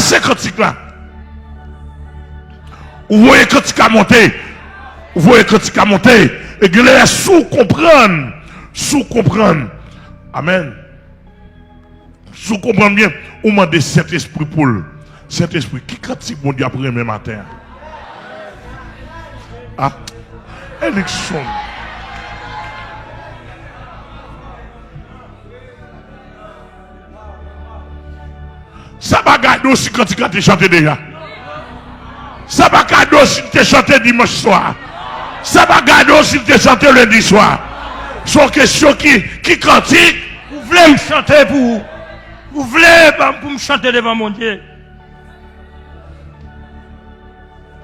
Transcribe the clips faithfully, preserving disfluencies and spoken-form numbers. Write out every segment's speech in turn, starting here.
Se kantik la. Ou voye kantik la monte. Ou voye kantik la monte. E gen lè si w konprann. Si w konprann. Amèn. Si w konprann byen, ou mande Sentespri pou l. Sentespri, ki kantik Bondye ap renmen maten an? Ah, Elikson. Sa pa gade w si kantik la te chante deja. Sa pa gade w si l te chante dimanch swa. Sa pa gade w si l te chante lendi swa. Se yon kesyon ki, ki kantik. Ou vle m chante pou ou. Ou vle ban m pou m chante devan Bondye.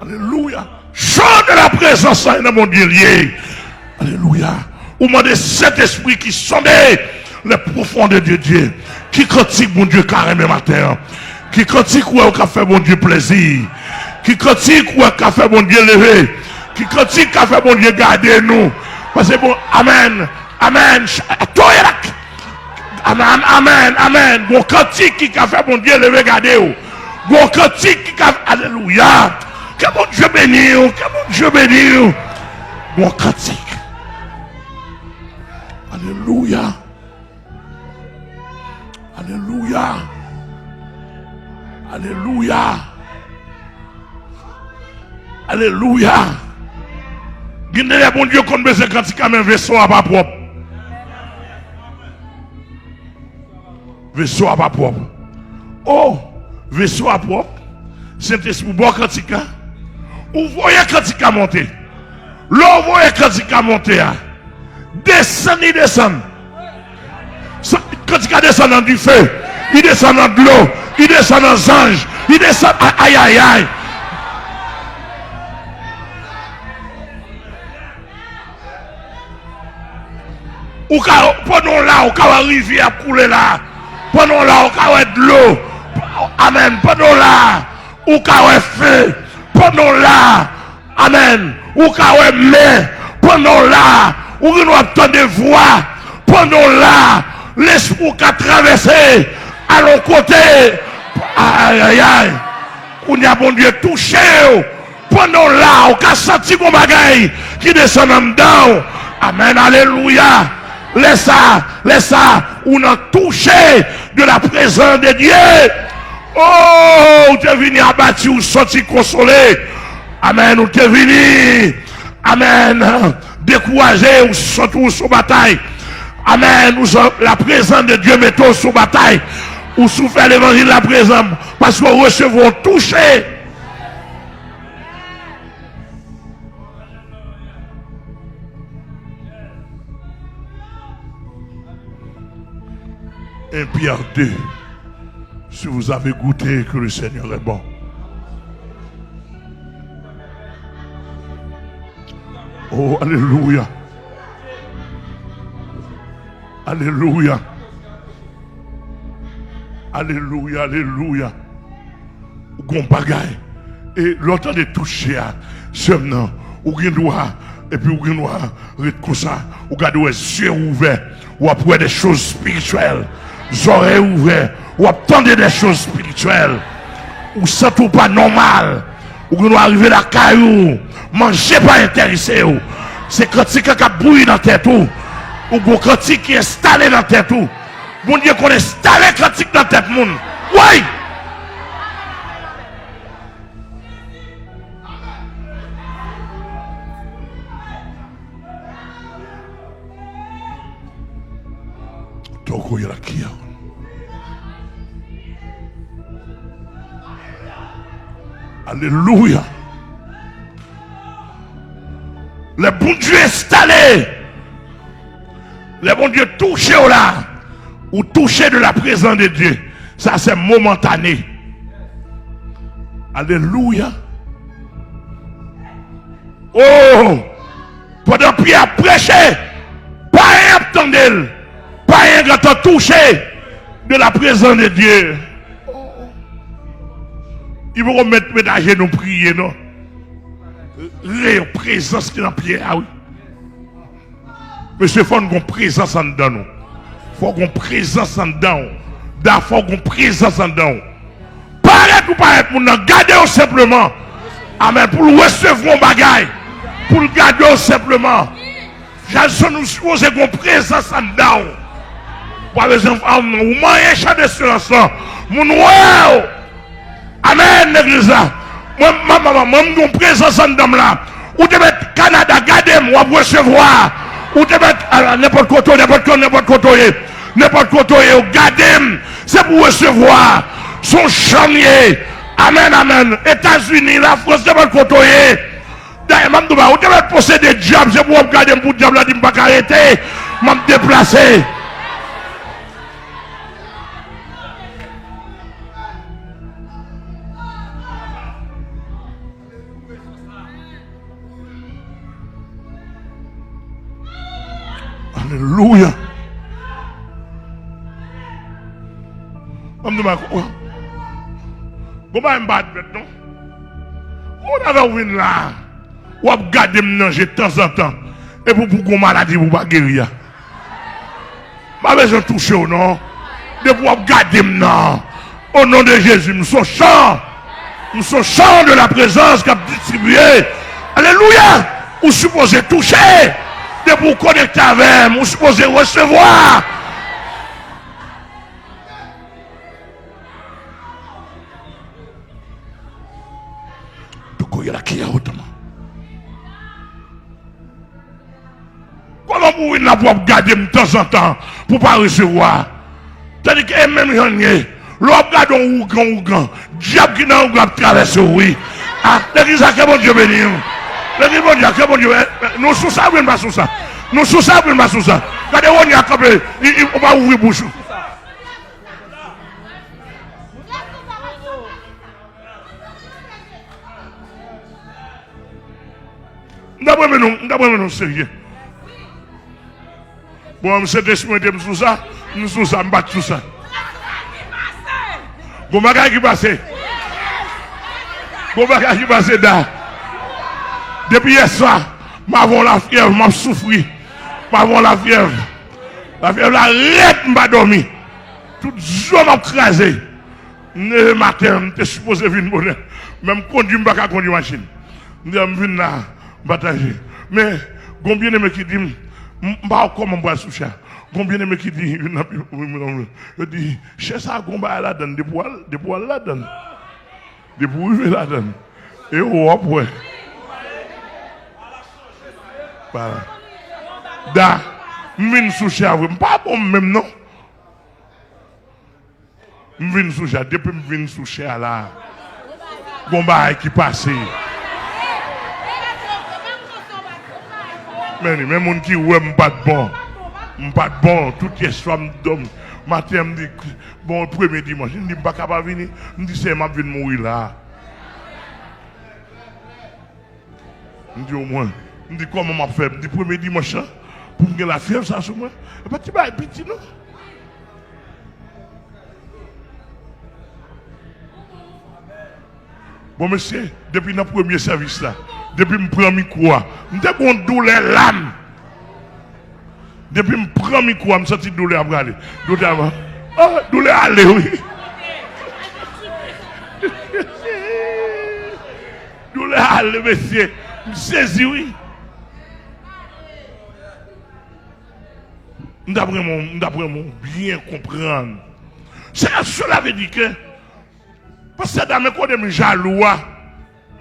Alelouya. Chante la prezans la nan Bondye l ye. Alelouya. Ou mande Sentespri ki sonde les profondeurs de Dieu. Ki kantik Bondye ka renmen maten an? Ki kantik ou wè ou ka fè Bondye plezi? Ki kantik ou wè ka fè Bondye leve? Ki kantik ka fè Bondye gade nou? Paske bon, amèn, amèn. Ch-, toye la. Amèn, amèn, amèn. Gon kantik ki ka fè Bondye leve gade w. Gon kantik ki ka, alelouya. Ke Bondye beni w, ke Bondye beni w. Gon kantik. Alelouya. Alelouya. Alelouya. Alelouya. Gen de lè Bondye konn bezwen kantik la, men veso a pa pwòp. Veso a pa pwòp. O, veso a pwòp. Sentespri ba w kantik la. Ou voye kantik la monte. Lè w voye kantik la monte a, desann, li desann. Sa, kantik la desann nan dife, li desann nan dlo, li desann nan zanj, li desann, ay, ay, ay, ay. Ou ka, pandan w la, ou ka wè rivyè ap koule la. Pandan w la, ou ka wè dlo. Amèn. Pandan w la, ou ka wè fe. Pandan w la, amèn, ou ka wè men. Pandan w la, ou gen dwa ap tande vwa. Pandan w la, lespri w ka travèse al yon kote. Ay, ay, ay. Kounye a, Bondye touche w. Pandan w la, ou ka santi gon bagay ki desann anndan w. Amèn, alelouya. Lè sa, lè sa, ou nan touche de la prezans de Dye. Oh, ou te vini abati, ou sòti konsole. Amèn, ou te vini, amèn, dekouraje, ou sòti, ou sou batay. Amèn, ou sou la prezans de Dye mete w sou batay. Ou sou fè levanjil la prezan, paske w resevwa yon touche. Un Pierre deux, si vous avez goûté que le Seigneur est bon. Oh, alelouya. Alelouya. Alelouya, alelouya. Ou gon bagay. E lè w tande touche a, sè m nan, ou gen dwa, epi ou gen dwa ret konsa. Ou gade, w wè zye w ouvè, w ap wè de choz espirityèl. Zòrèy ouvè, w ap tande de choz espirityèl. Ou santi w pa nòmal. Ou gen dwa rive lakay ou, manje pa enterese w. Se kantik la k ap bouyi nan tèt ou. Ou gon kantik ki enstale nan tèt ou. Bondye konn enstale kantik nan tèt moun. Woy! Toko yalakia. Alelouya. Lè Bondye enstale, lè Bondye touche w la, ou touche de la prezans de Dye. Sa se momantane. Alelouya. Oh! Pandan Pyè ap preche, payen ap tande l. Payen gentan touche de la prezans de Dye. Li poko met, met ajenou priye, non. Gen yon prezans ki nan Pyè a, wi. Mesye, fò n gon prezans anndan nou. Fò gon prezans anndan w. Da, fò gon prezans anndan w. Pa Ou parèt moun nan, gade w senpleman. Amèn. Pou l resevwa yon bagay. Pou l gade w senpleman. Jason, ou sipoze gen yon prezans anndan w. Ou pa bezwen fè anyen, ou manyen chan de silans lan. Moun wè w. Amèn, legliz la. Mwen, mwen, mwen, mwen, m gen yon prezans anndan m la. Ou te mèt Kanada, gade m, w ap resevwa. Ou te mèt, ala, nenpòt kote, nenpòt kote, nenpòt kote w ye. Nenpòt kote w ye, w gade m. Se pou w resevwa. Se yon chan m ye. Amèn, amèn. Etazini, Lafrans, nenpòt kote w ye. Dayè, m ap di w bagay, ou te mèt posede dyab, se pou w ap gade m pou dyab la di m pa ka rete. M ap deplase. Alelouya. Ban m di w bagay, bon, bagay m pa admèt non. Moun avè w vin la, w ap gade m nan je tanzantan, epi w pou gon maladi pou w pa geri a. M pa bezwen touche w non. Depi w ap gade m nan, o non de Jezi, m se yon chan. M se yon chan de la prezans k ap distribye. Alelouya! Ou sipoze touche. Depi w konekte avè m, ou sipoze resevwa. Tokoyela kiya otama. Kòman pou w vin la pou w ap gade m tanzantan pou w pa resevwa? Tandike e menm jan l ye, lè w ap gade yon ougan, ougan, dyab ki nan ougan ap travèse w, wi. A, legliz la, ke Bondye beni w. Legliz Bondye a, ke Bondye, eh, eh, nou sou sa oubyen n pa sou sa? Nou sou sa oubyen n pa sou sa? Gade Woni a kanpe, li, li, ou pa ouvri bouch ou. M t ap renmen nou, m t ap renmen nou serye. Bon, m Sentespri mete m sou sa, m sou sa, m pa t sou sa. Gon bagay ki pase. Gon bagay ki pase da. Depi yèswa, m avè yon lafyèv, m ap soufri. M avè yon lafyèv. Lafyèv la rèd, m pa dòmi. Tout zo m ap kraze. M leve maten, m te sipoze vin bonè. Men m kondui, m pa ka kondui machin. M di, "A, m vin la, m pataje." Men, gon byeneme ki di m, m, m pa wè kòman m pral sou cha. Gon byeneme ki di, vin nan pi, yo di, "Chè sa a gon bagay ladann, depi w al, depi w al ladann. Depi w rive ladann. E w ap wè." Vwala. Da, m vin sou cha vre. M pa bon menm non. M vin sou chè a. Depi m vin sou chè a la, gon bagay ki pase. Men, men moun ki wè m pa t bon. M pa t bon. Tout yèswa m dòmi. Maten an, m di, bon, premye dimanch, m di, "M pa ka pa vini." M di, "Seyè, m ap vin mouri la." M di, "Omwen." M di, "Kòman m ap fè?" M di, "Premye dimanch lan, pou m gen lafyèv sa sou mwen, e pa ti bagay piti non." Bon, mesye, depi nan premye sèvis la, depi m pran mikwo a, m te gon doulè la m. Depi m pran mikwo a, m santi doulè a prale. Doulè a, oh, doulè a ale, wi. Doulè a ale, mesye. M sezi, wi. M t ap renmen w, m t ap renmen w byen konprann. Sè, sela vle di ke Pastè Dame, kote m jalou a,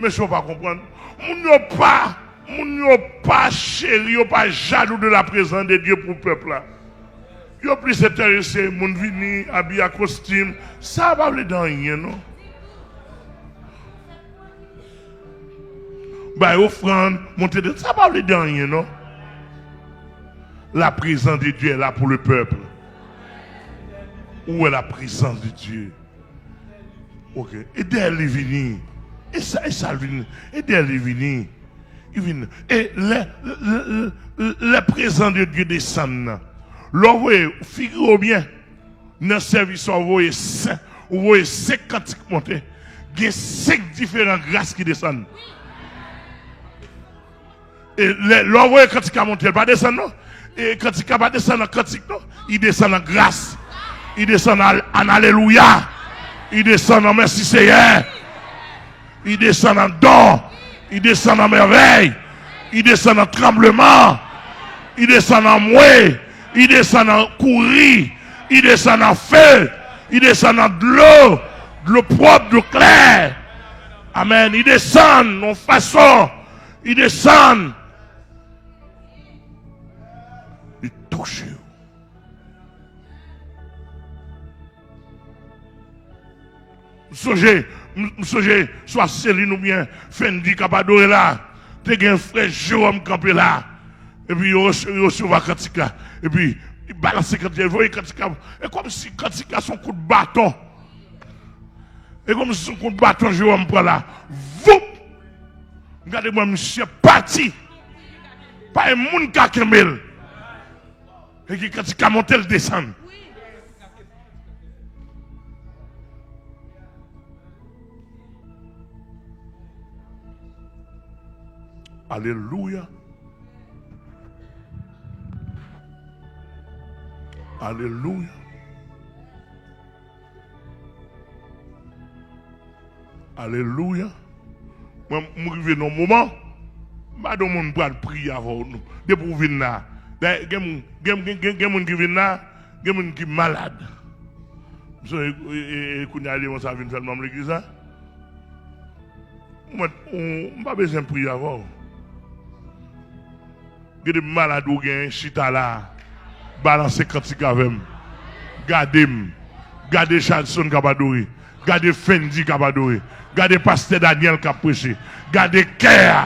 mesye, w pa konprann. Moun yo pa, moun yo pa cheri, yo pa jalou de la prezans de Dye pou pèp la. Yo plis enterese moun vini, abiye a kostim. Sa pa vle di anyen, non. Bay ofrann, monte de, sa pa vle di anyen, non. La prezans de Dye la pou le pèp. Ou wè la prezans de Dye. Ok. E dèyè li vini. E sa, e sa l vin. E dèyè li vini. Li vin. E lè, lè, lè, lè prezans de Dye desann nan. Lè w voye figi w byen nan sèvis sa, w voye senk, w voye senk kantik monte. Gen senk diferan gras ki desann. E lè, lè w voye kantik la monte, l pa desann non. E kantik la pa desann an kantik non. Li desann an gras. Li desann an, an alelouya. Li desann an mèsi, Seyè. Li desann an don. Li desann an mèvèy. Li desann an tranbleman. Li desann an mwe. Li desann an kouri. Li desann an fe. Li desann an dlo. Dlo pwòp, dlo klè. Amèn. Li desann yon fason. Li desann. Li touche w. M sonje, m, m sonje swa Celine oubyen Fendi k ap adore la. Te gen frè Jerome kanpe la. Epi yo rese-, yo resevwa kantik la. Epi li balanse kantik la, li voye kantik la. E kòmsi kantik la se yon kout baton. E kòmsi se yon kout baton Jerome pran la. Voup! M gade mwen, misye pati. Pa gen moun ka kenbe l. E ki kantik ka monte l desann. Alelouya. Alelouya. Alelouya. Mwen, m rive nan moman, m pa di yon moun pral priye avè w, non. Depi w vin la. Dayè, gen moun, gen, gen, gen, gen moun ki vin la, gen moun ki malad. M sonje, e, e, e, kounye a, demon sa vin fè l manm legliz la. Mwen, ou, m pa bezwen priye avè w. Gade malad ou gen chita la, balanse kantik avè m. Gade m. Gade Charleston k ap adore. Gade Fendi k ap adore. Gade pastè Daniel k ap preche. Gade kè a.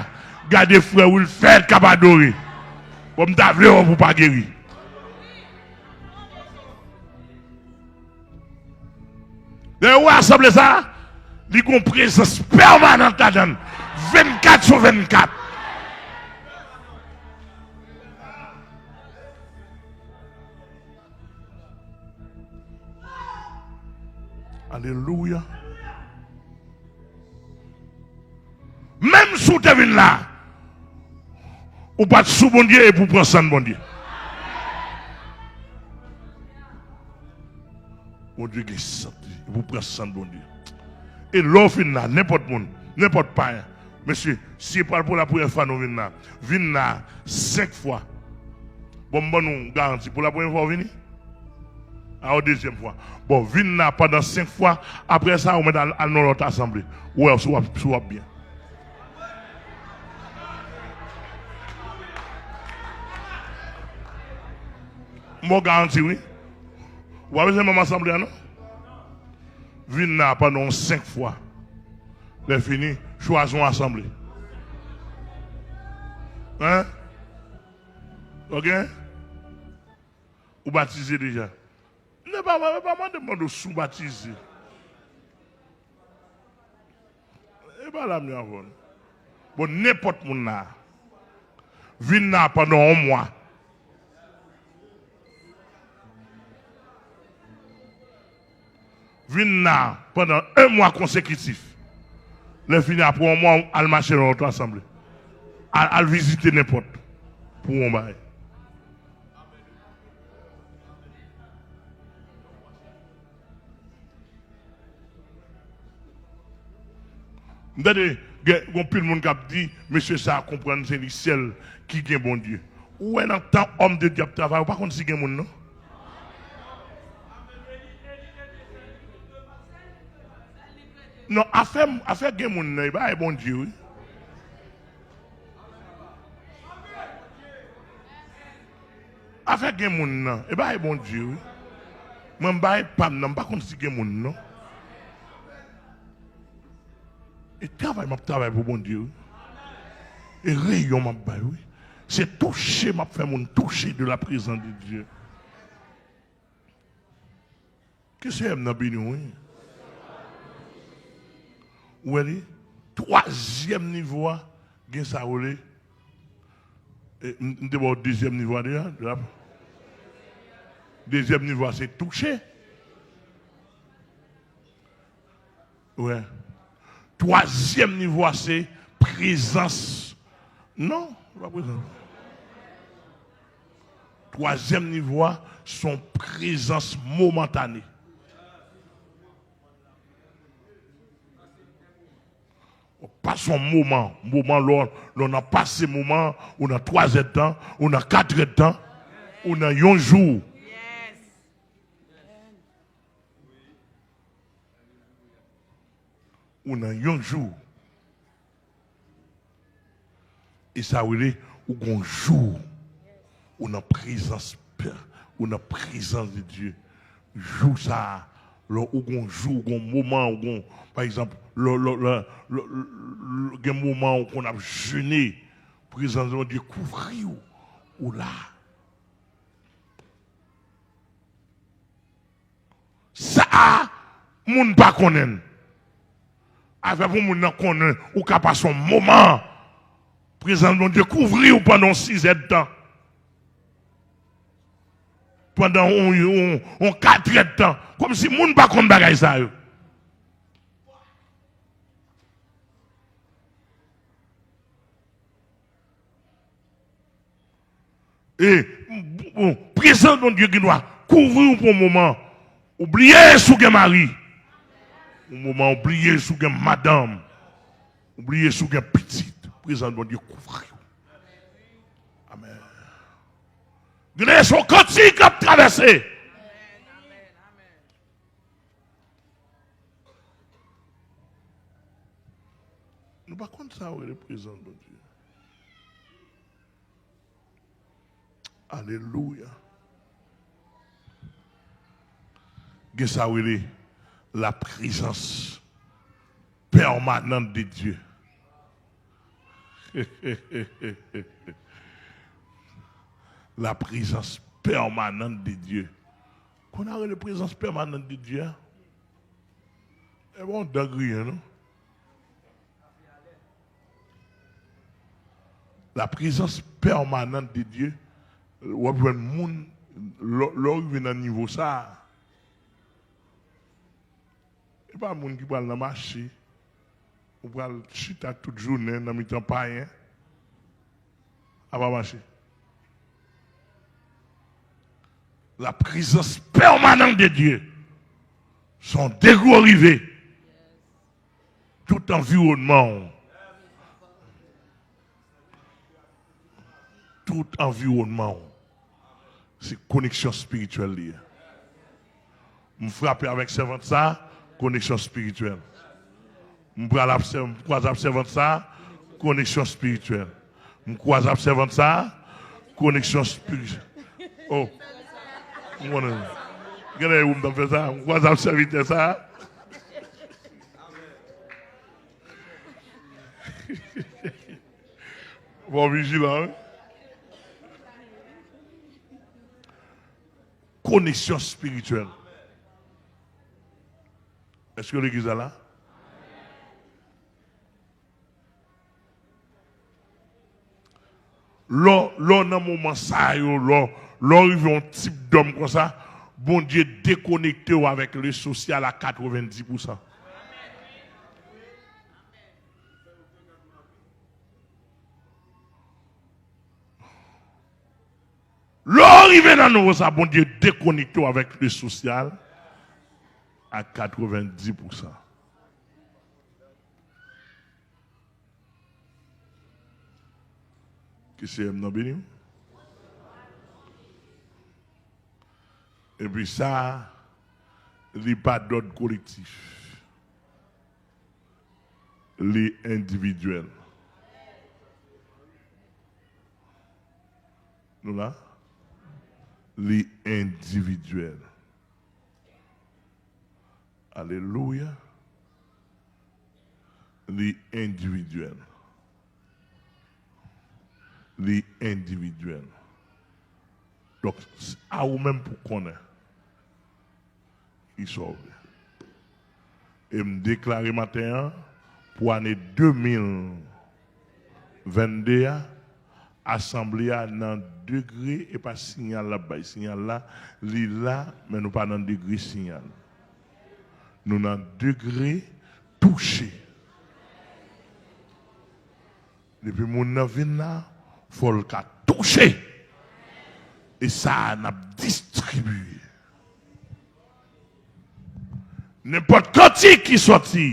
Gade frè Wilfred k ap adore. Bon, m ta vle wè w pou w pa geri. Lè w wè asanble sa a, li gon prezans pèmanan ladan l, vennkat sou vennkat. Alelouya. Menm si w te vin la, ou pa t sou Bondye epi w pran san Bondye. Bondye gen sant li, epi w pran san Bondye. E lè w fin la, nenpòt moun, nenpòt payen, mesye, si se pral pou lapremyè fwa nou vin la, vin la senk fwa. Bon, m ban nou garanti, pou lapremyè fwa w vini, a yon dezyèm fwa. Bon, vin la pandan senk fwa. Aprè sa, ou mèt al, al nan lòt asanble. Ou wè si w ap, si w ap byen. M ba w garanti, wi. Ou pa bezwen manm asanble a, non. Vin la pandan yon senk fwa. Lè fini, chwazi yon asanble. Hein? Ok? Ou batize deja? Nèg pa, pa mande m mande w si w batize. E pa la m ye avè w. Bon, nenpòt moun la. Vin la pandan yon mwa. Vin la pandan yon mwa konsekitif. Lè fini, aprè yon mwa, al mache nan lòt asanble. Al, al vizite nenpòt pou yon bagay. M tande gen, gen anpil moun k ap di, mesye sa a konprann se li sèl ki gen Bondye. Ou wè nan tan òm de Dye ap travay, ou pa konn si gen moun, non. Non, afè, afè gen moun nan, e bagay Bondye, wi. Afè gen moun nan, e bagay Bondye, wi. Mwen, m bagay pa m nan, m pa konn si gen moun, non. E travay m ap travay pou Bondye, wi. E reyon m ap bay, wi. Se touche m ap fè moun touche de la prezans de Dye. Ke Seyè m nan beni w, wi. Ou wè li? Twazyèm nivo a, gen sa yo rele, e, m, m te ba w dezyèm nivo a deja, la. Dezyèm nivo a, se touche. Wè. Twazyèm nivo a, se prezans. Non, se pa prezans. Twazyèm nivo a, se yon prezans momantane. Pase yon moman, moman lè w, lè w nan pase moman, ou nan twa zè d tan, ou nan kat è d tan, ou nan yon jou. Ou nan yon jou. E sa rele ou gon jou. Ou nan prezans Pè, ou nan prezans de Dye. Jou sa a, lè ou gon jou, ou gon moman, ou gon, pa egzanp, lè, lè, lè, lè, lè, gen moman ou konn ap jene, prezans Bondye kouvri w, ou la. Sa a, moun pa konnen l. Afè pou moun nan konnen, ou ka pase yon moman, prezans Bondye kouvri w pandan yon sizè d tan, pandan yon, yon, yon katrè d tan, kòmsi moun pa konn bagay sa yo. E, bon, prezans Bondye gendwa kouvri w pou yon moman. Ou bliye si w gen mari. Yon moman, ou bliye si w gen madanm. Ou bliye si w gen pitit. Prezans Bondye kouvri w. Amèn. Gendwa se yon kantik k ap travèse. Nou pa konn sa yo rele prezans Bondye. Alelouya. Gen sa yo rele la présence permanente de Dieu. La présence permanente de Dieu. Konn sa yo rele prezans pèmanan de Dye a? E pa yon dan griyen, non. La présence permanente de Dieu, w ap jwenn moun, lè, lè w rive nan nivo sa a, e pa moun ki pral nan mache, ou pral chita tout jounen nan mitan payen, a pa mache. La présence permanente de Dieu. Se yon degre w rive. Tout anviwònman w. Tout anviwònman w. Se koneksyon espirityèl li ye. M frape avèk sèvant sa, koneksyon espirityèl. M pral ap sè-, m kwaze ap sèvant sa, koneksyon espirityèl. M kwaze ap sèvant sa, koneksyon espirityèl. Oh. M konnen. Gen lè ou m t ap fè sa, m kwaze ap sèvitè sa. Fò w vijilan, wi. Koneksyon espirityèl. Èske legliz la la? Lè, lè nan moman sa yo, lè, lè w rive yon tip dòm konsa, Bondye dekonekte w avèk le sosyal a katrevenndis pousan. Lè w rive nan nivo sa, Bondye dekonekte w avèk le sosyal a katrevenndis pousan. Ke Senyè m nan beni w. Epi sa, li pa dòd kolektif. Li endividyèl. Nou la? Li endividyèl. Alelouya. Li endividyèl. Li endividyèl. Donk, s-, a ou menm pou konnen. Ki sòve. E m deklare maten an, pou ane de mil vennde a, asanble a nan degre, e pa siyal l ap bay. Siyal la, li la, men nou pa nan degre siyal. Nou nan degre touche. Depi moun nan vin la, fò l ka touche. E sa a n ap distribye. Nenpòt kantik ki sòti,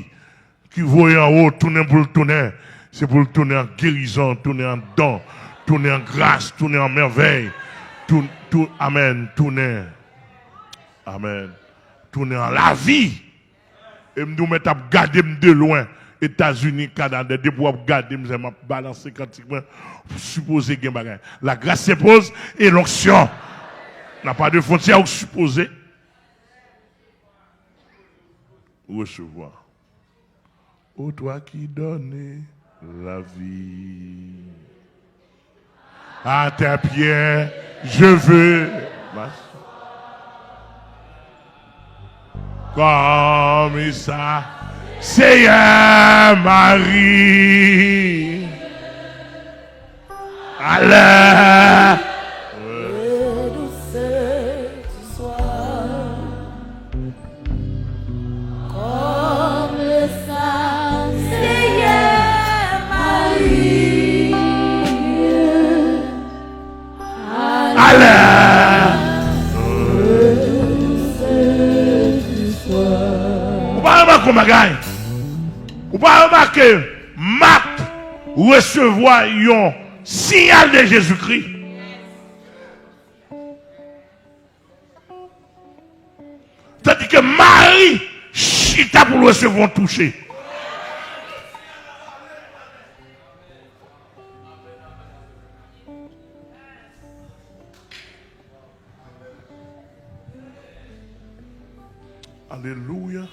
ki voye anwo, tounen pou l tounen. Se pou l tounen an gerizon, tounen an don, tounen an gras, tounen an mèvèy. Tou, tou, amèn, tounen. Amèn. Tounen an lavi. E m di w mèt ap gade m de lwen. Etazini, Kanada, depi w ap gade m, m ap balanse kantik mwen. Ou sipoze gen bagay. La grâce s'impose et l'onction. N'a pas de frontière, ou sipoze resevwa. Ô toi qui donnes la vie, à tes pieds je veux m'asseoir. Comme ça, Seigneur Marie. Alè. Douceur du soir, comme le sang Seigneur Marie. Alè. Ou pa remake yon bagay? Ou pa remake Mak resevwa yon siyal de Jezikri. Tandike Mari chita pou l resevwa yon touche. Alelouya.